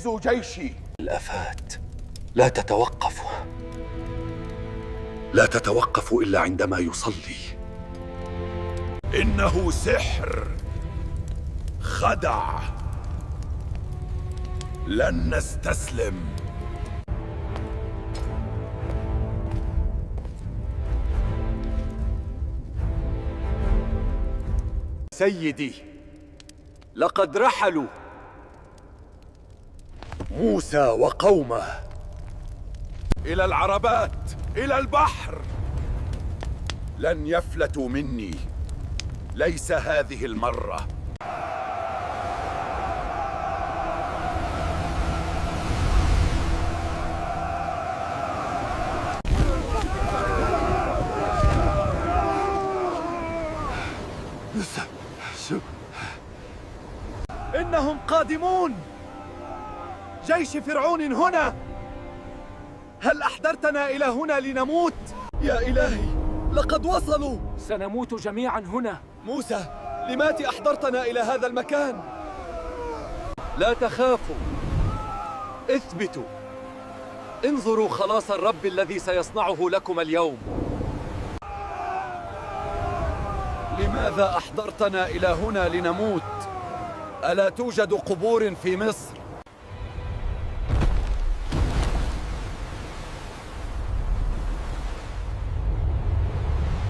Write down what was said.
جيشي. الآفات لا تتوقف، لا تتوقف إلا عندما يصلي. إنه سحر، خدع. لن نستسلم. سيدي، لقد رحلوا. موسى وقومه إلى العربات، إلى البحر. لن يفلتوا مني، ليس هذه المرة. إنهم قادمون. جيش فرعون هنا. هل أحضرتنا إلى هنا لنموت؟ يا إلهي، لقد وصلوا. سنموت جميعا هنا. موسى، لماذا أحضرتنا إلى هذا المكان؟ لا تخافوا، اثبتوا. انظروا خلاص الرب الذي سيصنعه لكم اليوم. لماذا أحضرتنا إلى هنا لنموت؟ ألا توجد قبور في مصر؟